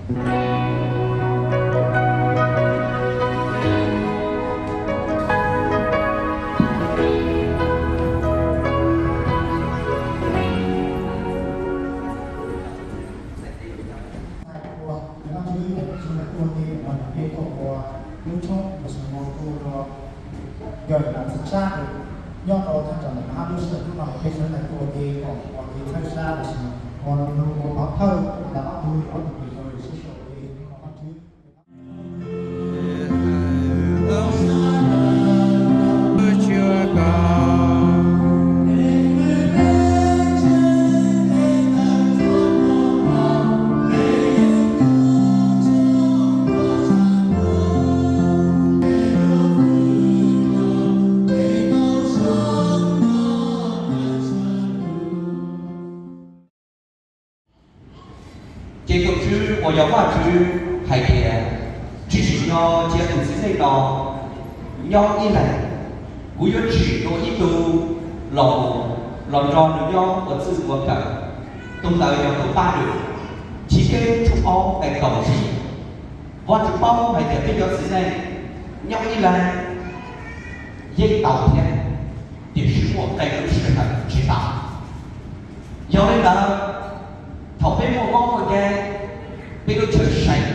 Ua, Vajtswv, tus Tswv tuaj ua ke, ua ke kom ua lub tshoob ua xyoo ua tuaj rau nkawm ntawm txiv tsab nyob rau thaj tsam ntawm hab lub sij hawm hnub no peb sawv daws tuaj ua ke kom ua ke txhawb sab ua xyoo ua lub ua pov thawj ntawm ob tug ob tug kws rau sib sau ua ke hnub no Vajtswv. Ces tus Tswv uas yog Vajtswv hais tias, tsis tsim nyog cia tus txiv neej no nyob ib leeg, kuv yuav tsim dua ib tug los mus los nrog nws nyob ua txwj ua nkawm. Tus ntawd yog tus pab nws. Chivkeeb tshooj ob nqe kaum tsib. Vajtswv paub hais tias peb cov txiv neej nyob ib leeg yeej tau thiab, tiam sis muaj qee lub sij hawm tsis tau. Yog li ntawd, thaum peb muaj mob muaj nkeeg, peb lub chaw seev,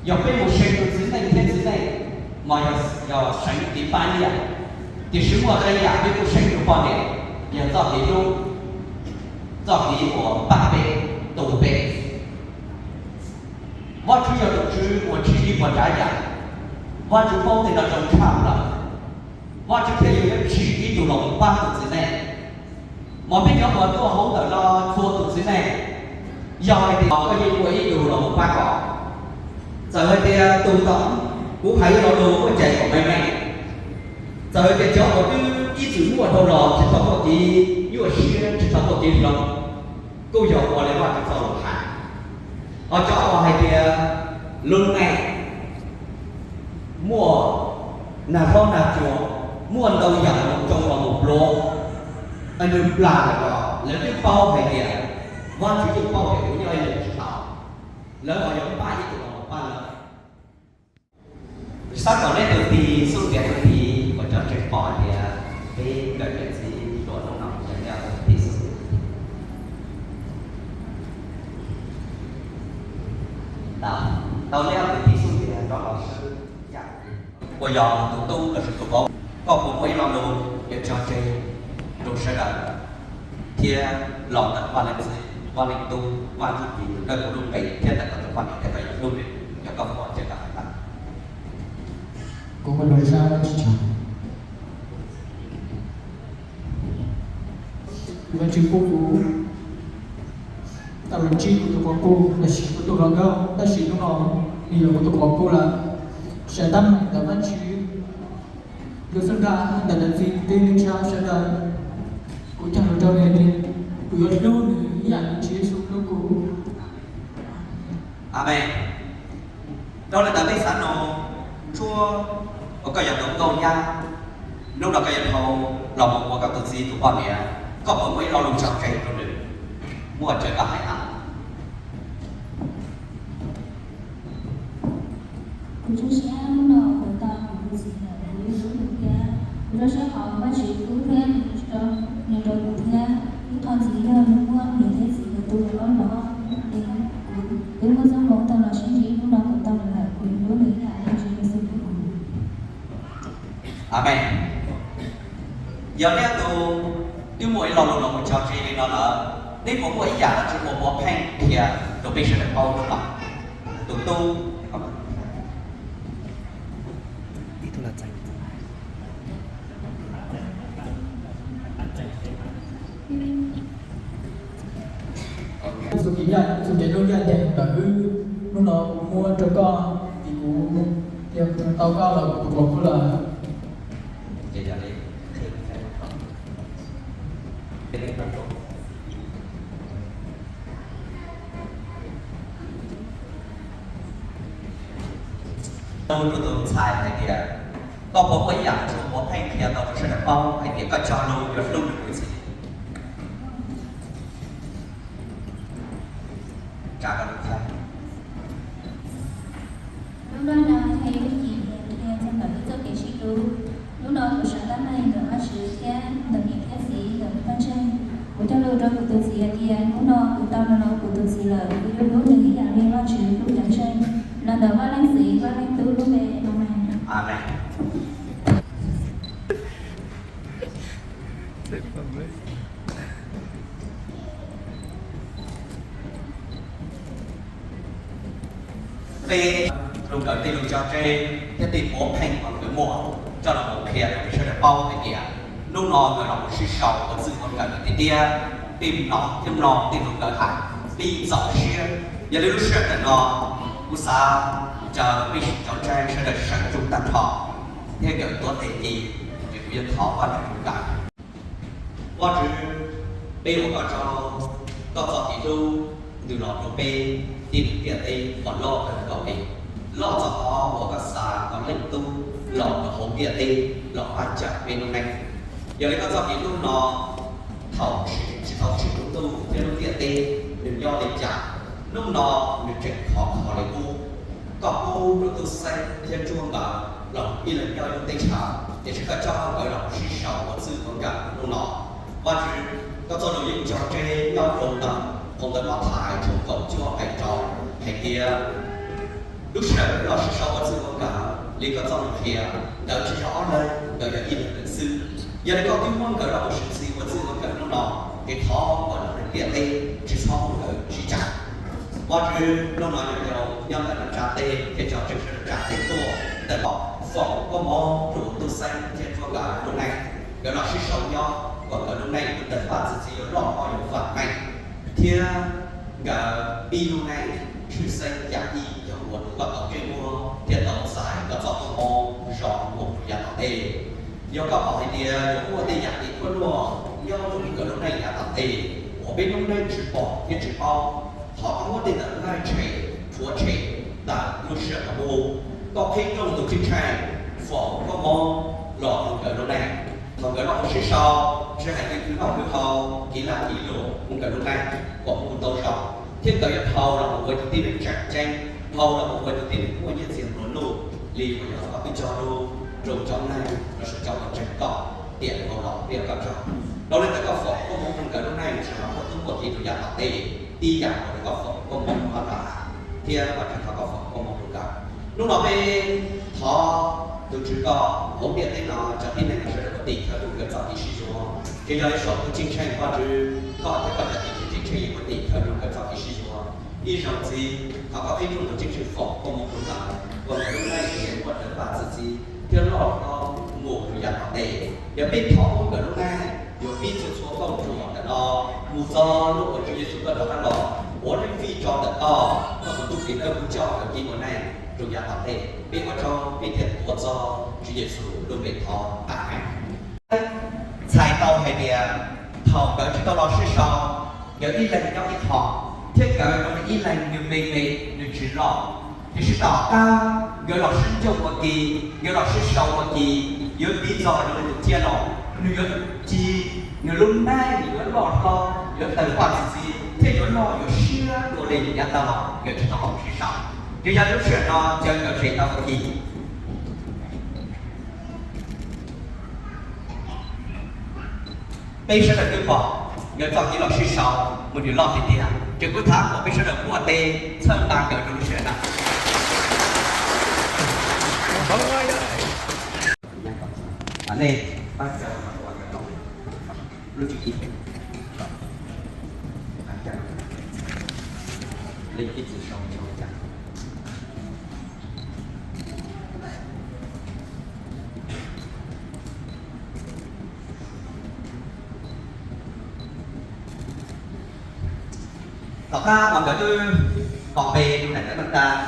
yog peb mus seev rau txiv neej thiab txiv neej, mas yog seev tiv pab liaj, tiam sis muaj qee yam peb kuj seev rau poj niam, yog txoj kev hlub, txoj kev uas pab peb, tu peb. Vajtswv yog tus Tswv uas tsim ib puas tsav yam. Vajtswv paub tej no zoo tshaj plaws, Vajtswv thiaj yuav tsim ib tug los mus pab tus txiv neej. Mas peb cov uas tuaj hauv ntawm no txhua tus txiv neej, yog hais tias koj yeej muaj ib tug los mus pab koj, txawm hais tias tus ntawd kuv hais lo lus muaj cai kom me me, txawm hais tias cov uas twb ib txwm muaj dhau los tsis tau muaj kev nyuaj siab tsis tau muaj kev hloov, kuj yog ua li Vajtswv txoj lus hais. Ho cov uas hais tias lub neej muaj nag hlob nag cua, muaj ntau yam mus tsoo los mus pluav, nws plam lawm los lawv twb paub hais tias Vajtswv yeej paub hais tias kuv nyob ib leeg tsis tau, lawv ho yuav pab ib tug los mus pab lawv. Xav kom nej tus tij Xub Ntias tus tij uas cov tseem pom tias peb nkawm niam txiv hluas hnub no yog nej tus tij Xub Ntias. Tau, tau nej tus tij Xub Ntias rov los sib yam. Uas yog tus tub los sis tus vauv, koj puas muaj ib lo lus yuav tso tseg rau sawv daws thiab los ntawm Vaj Leej Txiv, Vaj Leej Tub, Vaj Ntsuj Plig, tus dawb huv lub nqe thiab ntawm koj tus poj niam thiab koj yuav hlub nws, yog koj pom ces koj hais tau. Kuv muaj lus ib sab tsis tsawg. Vajtswv pub kuv tau los ntsib kuv tus quas puj, tab sis kuv tus hluas nkauj, tab sis hnub no nws yog kuv tus quas puj lawm. Sai tab meeg ntawm Vajtswv, yog xub nqa ntawm ntawm txiv tej neej tsa sawv daws, kuv cog lus rau nws tias kuv yuav hlub nws ib yam li Tswv Yexus hlub kuv. Amees. Dhau li ntawd peb xav nug Tshuab, uas koj yog tus nkauj nyab, hnub no koj yuav dhau los mus ua koj tus txiv tus poj niam, koj puas muaj ib lo lus tso tseg rau nws, muaj tsawg koj hais tau. Kuv zoo siab hnub no kuv tau kuv tus txiv lawm, kuv yeej hlub nws thiab. Kuv zoo siab qhov Vajtswv hlub thiab nws rau kuv thiab. Ib qho ntxiv yog nws muaj niam thiab txiv nkawd tus uas loj hlob, es kuv twb muaj txoj hmoo tau los sib ntsib, hnub no kuv tau nws lawm, kuv hlub nws ib yam li Tswv Yexus hlub kuv. Amees. Yog nej tus twb muaj ib lo lus los mus tso tseg li no lawm, nej puas muaj ib yam dab tsi uas pov pheej qhia rau peb sawv daws paub hnub no? Tus tub. Xu kis yaj, xu kis lub yaj nteeg ntawm wb, hnub no kuv muab rau koj, vim kuv tias tau koj los kuv tus quas puj lawm. Nug rau tus ntxhais hais tias, koj puas muaj ib yam dab tsi uas pheej qhia tau rau sawv daws paub hais tias koj cog lus yuav hlub nws tus txiv? Tsa koj lub ntxhais. Lub no yog ib lub cim qhia txog ntawm wb txoj kev sib hlub. Hnub no kuv sawv tab meeg ntawm Vajtswv thiab ntawm niam thiab txiv ntawm pawg ntseeg. Kuv cog lus rau kuv tus txiv hais tias hnub no kuv tau los ntawm kuv tus txiv lawm, kuv yuav hlub nws ib yam li Vajtswv hlub cov ntseeg. Los ntawm Vaj Leej Txiv, Vaj Leej Tub, Vaj Leej Tub, Vaj Leej Tub. Amees. Peb hluas nkawd tej lus cog tseg thiab tej puav pheej uas nkawd muaj coj los mus qhia rau peb sawv daws paub hais tias hnub no nkawd los mus sib sau ua txwj ua nkawm tiag tiag. Peb hnov thiab mloog tej hluas nkawd hais, peb yeej txaus siab. Yog li lub sij hawm ntawm no kuv xav caw peb cov ntseeg sawv daws sawv ntsug tag nrho thiab nkawd tuav tes ci, ces kuv yuav thov Vajtswv tus kawg. Vajtswv, peb ua koj tsaug, koj txoj kev hlub ntws los rau peb tib neeg ntiaj teb uas loj kawg nkaus li, loj txog qhov uas koj xa koj Leej Tub los rau hauv ntiaj teb los pab cawm peb lub neej. Yog li koj txoj kev hlub no, thaum tsis tau tsim lub ntuj thiab lub ntiaj teb nws nyob li cas, hnub no nws tseem khov kho li qub. Koj pub rau Tub Xeeb thiab Ntsuab nkawd los ib leeg nyob ib lub teb chaws, tiam sis koj coj nkawd los sib sau ua txwj ua nkawm hnub no. Vajtswv, koj txoj lus yeej cog tseg nyob rau ntawm phau ntawv Mathais tshooj kaum cuaj nqe rau hais tias, lub sij hawm nkawd los sib sau ua txwj ua nkawm li koj txoj lus qhia, nkawd tsis yog ob leeg, nkawd yog ib leeg xwb. Yog li koj twb muab nkawd los ua sib txwv ua txwj ua nkawm hnub no, ces thov kom lub neej ntiaj teb tsis txhob muab nkawd sib cais. Vajtswv, hnub no yog yog nyob ntawm no tsa tes thiab cov ntseeg sawv daws tsa tes tuaj ntawm no, foom koob hmoov rau Tub Xeeb thiab Ntsuab nkawd lub neej. Nkawd los sib sau nyob kom nkawd lub neej mus tawg paj txi txiv yuav loj hlob yuav vam meej, thiab nkawd pib lub neej tshwj xeeb yam ib yog ua rau koj tau ntsej muag thiab tau txais koj txoj koob hmoov zoo mus rau yav tom ntej. Yog koj pom hais tias yuav muaj tej yam kev khuab luaj nyob rau nkawd lub neej yav tom ntej uas peb lub neej tsis pom thiab tsis paub, thov koj muab tej ntawd nqaij tshem rhuav tshem tawm lub sij hawm no mus. Koj qhib rooj tus ceeb tsheej foom koob hmoov los rau nkawd lub neej. Thaum nkawd los mus sib sau, sib hais kwv noj kwv haus, kev lag kev luam mus nkawd lub neej kom mus tau zoo, thiab nkawd yuav dhau los mus ua tus tib neeg tseem ceeb, dhau los mus ua tus tib neeg muaj nyiaj txiag nplua nuj li uas yog koj twb cog lus rau cov neeg los sis cov uas ntseeg koj tiam dhau los peb ua koj tsaug. Dhau li ntawd koj foom koob hmoov rau nkawd lub neej tsis hais muaj tub muaj ki rau yav tom ntej, tib yam uas koj foom koob hmoov rau Abraham thiab Vajtswv thov koj foom koob hmoov rau nkawd. Hnub no peb thov tus Tswv koj hauv ntiaj teb no cov tib neeg sawv daws uas tim khawv rau nkawd txoj kev sib yuav, ces yog li saum tus ceeb tsheej Vajtswv, koj thiab koj cov tim khawv ceeb tsheej uas tim khawv rau nkawd txoj kev sib yuav. Ib zaug ntxiv thov koj qhib rooj tus ceeb tsheej foom koob hmoov rau nkawd, kom nkawd lub neej yuav muaj tawg paj txi txiv thiab loj hlob mus rau yav tom ntej. Yog peb thov muab nkawd lub neej yuav pib txhua txhua kauj ruam ntawm no mus txog lub uas Tswv Yexus koj rov qab los ua neej fij tso ntawm koj, koj tus tub Kev Dawb Huv coj nkawd kev ua neej rau yav tom ntej. Peb ua tsaug peb thiaj tuav txog Tswv Yexus lub npe thov, Amees. Txhais tau hais tias thaum nkawd tsis tau los sib sau, nkawd ib leeg nyob ib qho, thiab nkawd zoo li ib leeg nws me me, nws tsis loj. Tiam sis tom qab nkawd los sib ncauj ua ke, nkawd los sib sau ua ke, yuav tiv txog zoo li tus ciaj los, nws yuav ci, nws lub neej yuav loj hlob, yuav tawg paj txi txiv thiab yuav loj yuav siab dua li yav tag los nkawd tsis tau los sib sau. Ces yog lub sij hawm no caw nkawd tsev tau ua ke. Peb sawv daws twb pom nkawd txoj kev los sib sau mus nws loj tiag tiag, ces kuv thov kom peb sawv daws npuaj teb txhawb nqa nkawd rau lub sij hawm no. Nej pab caw lub tswv yim, leej txiv sau sau li cas. Tom qab uas nkawd twb qhia npe rau daim ntawv no tas,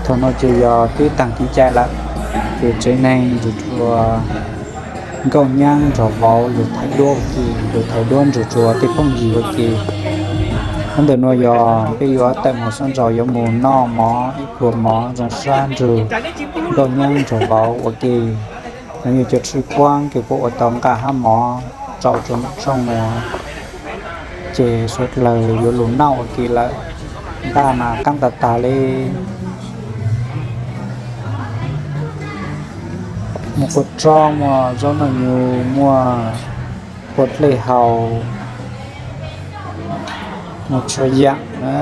thaum no ces yog twb tag kev cai lawm, ces tsev neeg Ntsuag Tsua, nkauj nyab nrog vauv lug thaij duab ua ke, lug thaij duab Ntsuag Tsua tej phooj ywg ua ke. Hnub ntawm nuav yog peb yuav tawm moog sab nraud yuav moog noj mov ib pluag mov zoo sab nrug nkauj nyab nraug vauv ua ke. Nuav yog cov tshwj kuab kws puab ua tau nqaj hab mov rau rua tshooj nuav, ces suav dlawg yuav lug noj ua ke lawm. Nqaj mas qaab tag tag le. Muaj kua txob, muaj zaub noj nyug, muaj kua dlej haus, muaj txhua yaam na.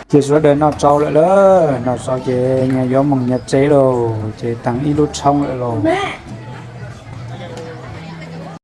Ces suav dlawg noj tsau lawm lawm, noj tsau ces nyag yuav moog nyag tsev lauj, ces taag ib lub tshoob lawm lauj.